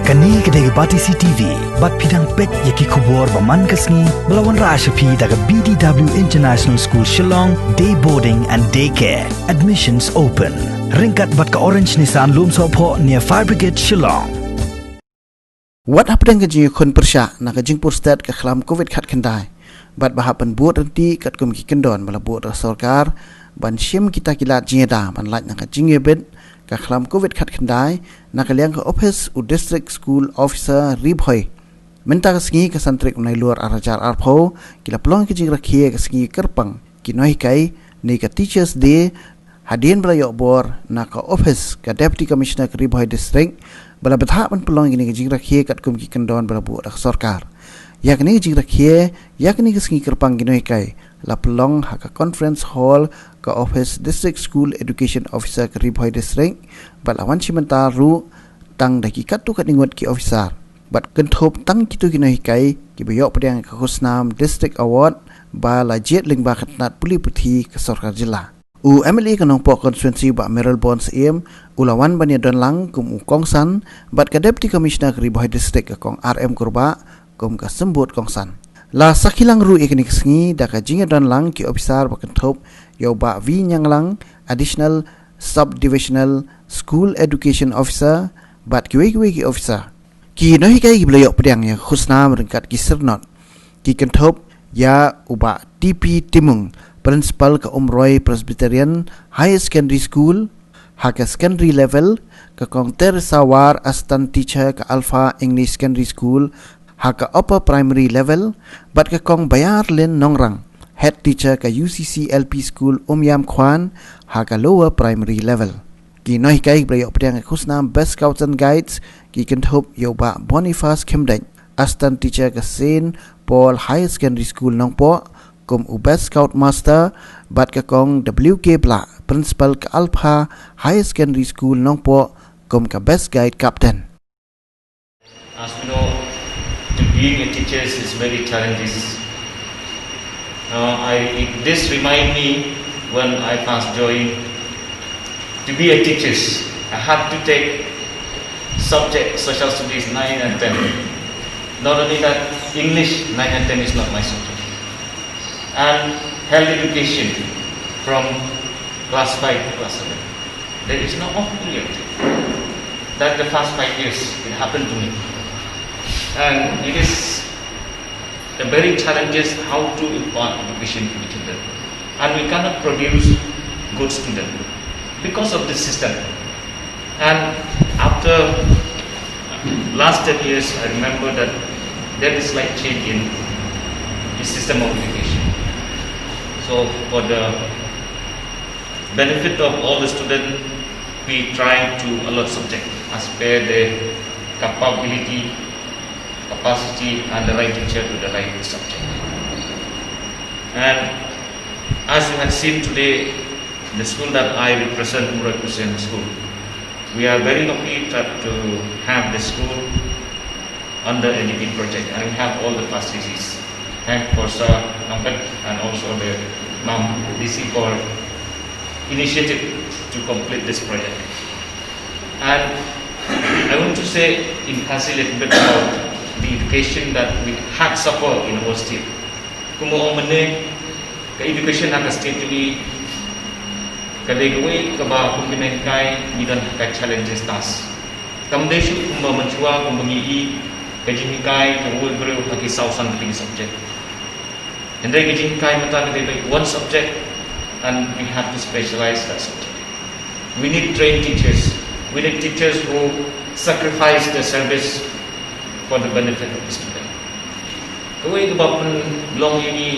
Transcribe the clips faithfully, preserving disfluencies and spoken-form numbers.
Kane ka dei ka Batesi T V, bad phi dang peit ïa ki khubor ba man ka sngi, ba la wanrah sha phi da ka B D W International School Shillong, Day Boarding and Day Care. Admissions open. Ryngkat bad ka Orange Nissan Lumsohphoh near Fire Brigade Shillong. Wat hapdeng ka jingïakhun pyrshah na ka jingpur stet ka khlam covid khatkhyndai, bad ba hap ban bud ryntih katkum ki kyndon ba la buh da ka sorkar, ban shim kita ki lad jingïada ban lait na ka jingïabit ka khlam covid khatkhyndai, na ka liang ka ophis u District School Officer Ri Bhoi. Mynta ka sngi ka san tarik u Nailur ar hajar arphew, ki la pynlong ka jingrakhe ka sngi kyrpang ki nonghikai, ne ka Teachers Day, hadien ba la ïoh bor na ka ophis ka Deputy Commissioner ka Ri Bhoi District, ba la bthah ban pynlong ïa kane ka jingrakhe katkum ki kyndon ba la buh da ka sorkar. Ïa kane ka jingrakhe ïa kane ka sngi kyrpang ki nonghikai la pynlong ha ka conference hall ka ophis District School Education Officer ka Ri Bhoi District, bad la wan shim bynta ruh tang da ki katto katne ngut ki officer, bad kynthup tang kito ki nonghikai kiba ïoh pdiang ïa ka khusnam District Award ba la jied lyngba ka tnat pule puthi ka sorkar jylla. U M L A ka Nongpoh Constituency, Bah Mayralborn Syiem, u la wan ban ïadon lang kum u kongsan, bad ka Deputy Commissioner ka Ri Bhoi District, ka Kong R M Kurbah, kum ka symbud kongsan. La sakhi lang ruh ïa kane ka sngi da ka jingïadon lang ki officer ba kynthup ïa u Bah V Ñianglang, Additional Subdivisional School Education Officer, bad kiwei kiwei ki officer. Ki nonghikai kiba la ïoh pdiang ïa ka khusnam ryngkat ki syrnod ki kynthup ïa u Bah T P Timung, Principal ka Umroi Presbyterian Higher Secondary School ha ka secondary level, ka Kong Teresa War, Assistant Teacher ka Alpha English Secondary School ha ka upper primary level, bad ka Kong Bayar Lin Nongrang, Head Teacher ka U C C L P School Umïam Khwan ha ka lower primary level. Ki nonghikai kiba la ïoh pdiang ïa ka khusnam Best Scouts and Guides ki kynthup ïa u Bah Boniface Khymdeit, Assistant Teacher ka Saint Paul Higher Secondary School Nongpoh, kum u Best Scout Master, bad ka Kong W K Blah, Principal ka Alpha Higher Secondary School Nongpoh, kum ka Best Guide Captain. As we know, to being a teacher is very challenging. Uh, I, it, this remind me when I first joined to be a teacher. I had to take subject social studies nine and ten. Not only that, English nine and ten is not my subject. And health education from class five to class seven. There is no off period. That the first five years it happened to me. And it is a very challenges how to impart education to the children. And we cannot produce good student because of this system. And after last ten years, I remember that there is slight change in the system of education. So for the benefit of all the students, we try to allot subject as per their capability, capacity, and the right teacher to the right subject. And as you have seen today, the school that I represent, Umroi Christian School, we are very lucky that to have the school under N D P project, and we have all the facilities. Thank for Sir Nongpet and also the Ma'am D C for initiative to complete this project. And I want to say in Khasi a little bit about the education that we had suffered in our state. Kumba ong mynne, ka education ha ka state jong ngi ka dei kawei kaba kum ki nonghikai ngi don ka challenges tas. Kam dei shuh kumba mynshuwa kumba ngi i ka jinghikai ka wei briew ha ki saw san tylli ki subject. Hynrei ka jinghikai mynta ka dei one subject and we have to specialize that subject. We need trained teachers. We need teachers who sacrifice their service for the benefit of the student. Kawei kaba pynlong ïa ngi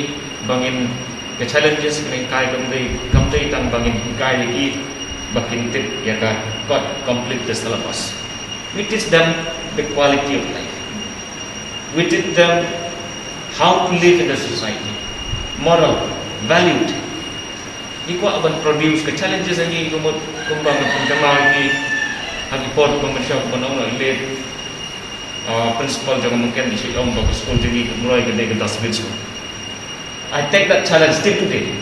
ba ngin, ka challenges ka nonghikai kam dei, kam dei tang ba ngin hikai ïa ki ba kin tip ïa ka kot complete the syllabus. We teach them the quality of life. We teach them how to live in the society. Moral, valued. Ngi kwah ban produce ka challenges ngi kumba, kumba ngi pynkylla ïa ki ha ki por kumba mynshuwa kumba ong ïa u late, uh, principal jong ka Mynken, i shu ong ba ka skul jong ngi ka Umroi ka dei ka dustbin school. I take that challenge till today.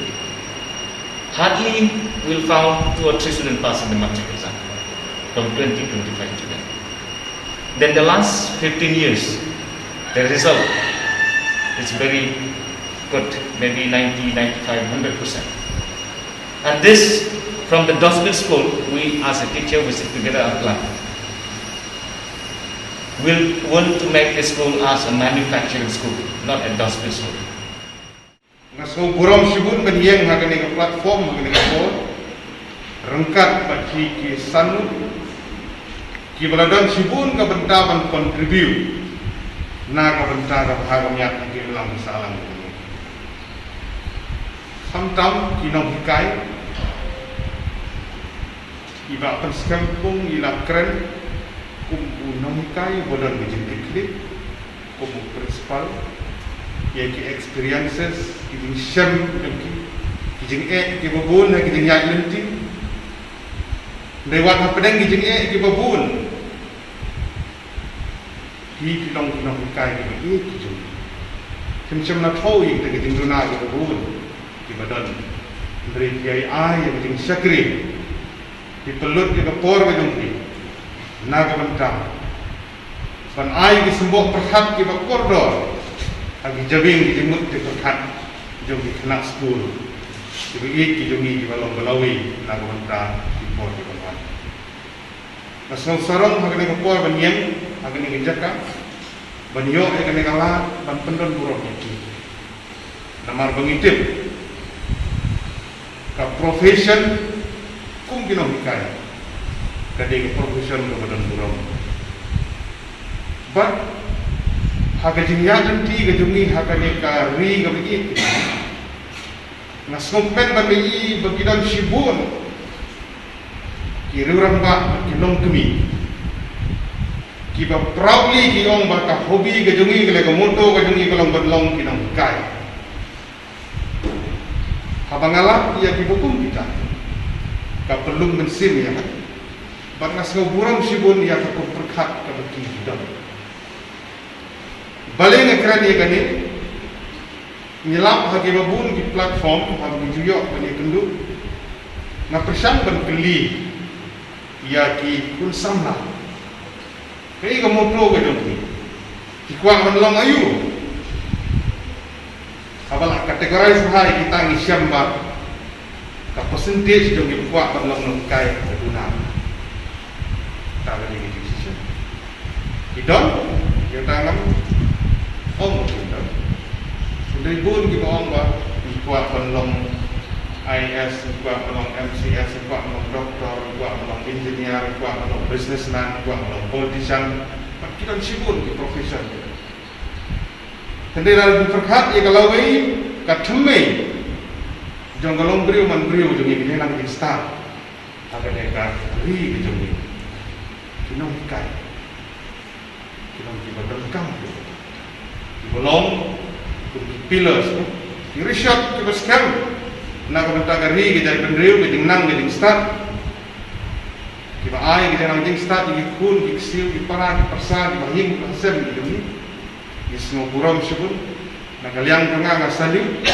Hardly will found two or three students passing the matric exam from twenty, twenty-five students. Then the last fifteen years, the result is very good, maybe ninety, ninety-five, hundred percent. And this, from the Dustbin School, we as a teacher, we sit together and plan. We want to make the school as a manufacturing school, not a dustbin school. Nga sngewburom shibun ban ïeng ha kane ka platform, ha kane ka por, ryngkat bad ki, ki san ngut kiba la don shibun ka bynta ban contribute na ka bynta ka bha ka miat ha ki imlang ki sahlang. Khamtam ki nonghikai, i Bah Pynskhem Pung i la kren kum u nonghikai uba don ka jingkitkhlieh, kum u principal, ïa ki experiences, ki jingshem jong ki, ki jingeh kiba bun ha ki jingïaid lynti. Hynrei wat hapdeng ki jingeh kiba bun, phi phi long ki nonghikai kiba ïeit ki jong ngi. Phim shym la thew ïa kita ki jingduna kiba bun kiba don. Hynrei phi ïai ai ïa ka jingshakri, phi pynlut ïa ka por ka jong phi na ka bynta ban ai ki symboh pyrkhat kiba kordor ha ki jabieng ki jingmut ki pyrkhat jong ki khynnah skul kiba ïeit ki jong ngi kiba long ba lawei na ka bynta ki por kiba wan. Nga sngewsarong ha kane ka por ban ïeng ha kane ka jaka ban ïoh ïa kane ka lad ban pyndon burom ïa ki. Namar ba ngi tip ka profession kum ki nonghikai ka dei ka profession kaba don burom. Bad ha ka jingïaid lynti ka jong ngi ha kane ka ri kaba ïeit, nga sngewkmen ban ïohi ba ki don shibun ki riewrangbah, ki longkmie kiba proudly ki ong ba ka hobby ka jong ngi, ka leh ka motto ka jong ngi ka long ban long ki nonghikai. Haba nga lap ïa kiba kum kita, ka pynlong mynsiem ïa nga. Bad nga sngewburom shibun ïa ka kum pyrkhat kaba ki don. Balei nga kren ïa kane? Ngi lap ha kiba bun ki platform haba ngi ju ïoh ban ïakynduh. Nga pyrshang ban kylli ïa ki khun samla, kaei ka motto ka jong ki? Ki kwah ban long aïu? Haba la categorize bha ïa kita ngi shem ba ka percentage jong kiba kwah ban long nonghikai ka duna. Kata ka dei ka jingshisha. Ki don, ïa kata ngam ong ba ki don. Ki don bun kiba ong ba ki kwah ban long I A S, ki kwah ban long M C S, ki kwah ban long doctor, ki kwah ban long engineer, ki kwah ban long businessman, ki kwah ban long politician. Bad ki don shibun ki profession. Hynrei lada phi pyrkhat ïa ka lawei, ka thymmei jong ka longbriew manbriew jong ngi, ka jingnang jingstad ha kane ka ri ka jong ngi, ki nonghikai ki long kiba donkam, kiba long kum ki pillars, ki rishot kiba skhem na ka bynta ka ri, ka jaitbynriew, ka jingnang ka jingstad, kiba ai ka jingnang jingstad ïa ki khun ki ksiew, ki para ki parsa, kiba ïing kiba sem ki jong ngi. Ngi sngewburom shibun. Na ka liang jong nga, nga salute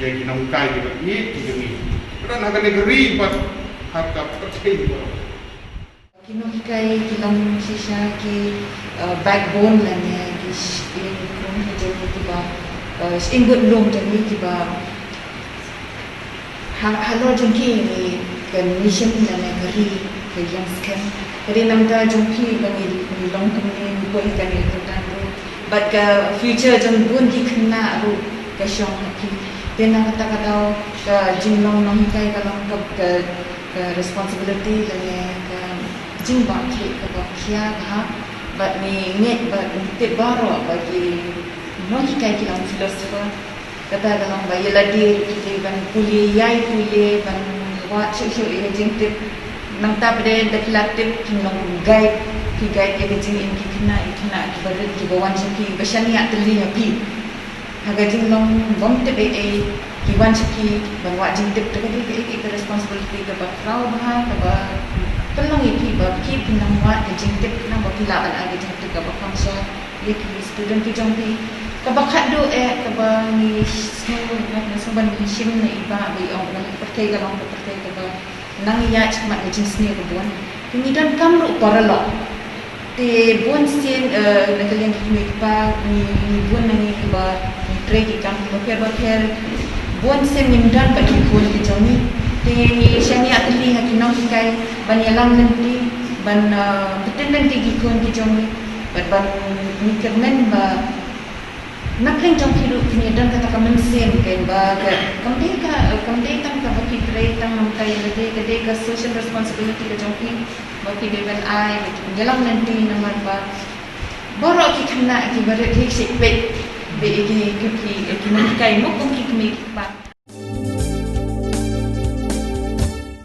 ïa ki nonghikai kiba ïeit ki jong ngi, kiba don ha kane ka ri bad ha ka pyrthei baroh. Ki nonghikai ki long shisha ki, uh, backbone lane ki shyieng krung ki jong ngi, kiba, uh, shyieng bad lum jong ngi, kiba ha, halor jong ki ngi, ka nation lane ka ri ka ïeng skhem. Ka dei namar jong ki ba ngi, ngi long kumne, ngi poi ha kane ka kyrdan ruh. Bad ka future jong bun ki khynnah ruh ka shong ha ki. Te na kata ka daw ka jinglong nonghikai ka long ka, ka, ka responsibility lane ka jingbakla kaba khia bha. Bad ngi ngeit bad ngi tip baroh ba ki nonghikai ki long philosopher. Kata ka long ba ïa lade ki dei ban pule, ïai pule, ban wad shuh shuh ïa ka jingtip. Nangta pat de da phi la tip, phin long guide, phi guide ïa ka jingim ki khynnah, ki khynnah kiba rit, kiba wan sha phi, ba shaniah tylli na phi. Ha ka jinglong bym tip ei ei, ki wan sha phi ban wad jingtip, te ka dei ka, ka, ka responsibility kaba khraw bha, kaba pynlong ïa phi ba phi phin nang wad ka jingtip, khnang ba phi lah ban ai ka jingtip kaba kham sha ïa ki student ki jong phi. Kaba khatduh eh, kaba ngi sngew, ngi sngew ban ngi shim na i Bah ba i ong ba ka pyrthei ka long ka pyrthei kaba nang ïaid shakhmat ka jingsniew ka bun. Te ngi donkam ruh paralok. Te bun sien, eh, na ka liang ki kmie ki kpa, ngi, ngi bun na ngi kiba ngi trei ki kam kiba pher ba pher. Bun sien ngim don bad ki khun ki jong ngi. Te ngi shaniah tylli ha ki nonghikai ban ïalam lynti, ban, eh, btin lynti ki khun ki jong ngi. Bad ban ngi kyrmen ba na pdeng jong phi ruh phin ïadon kata ka mynsiem, kaba ka, kam dei ka, kam dei tang kaba phi trei tang nangta ïa lade, ka dei ka social responsibility ka jong phi ba phi dei ban ai ïalam lynti namar ba baroh ki khynnah kiba rit hi shu peit bad ïa ki, ki, ki, ki nonghikai mo kum ki kmie ki kpa.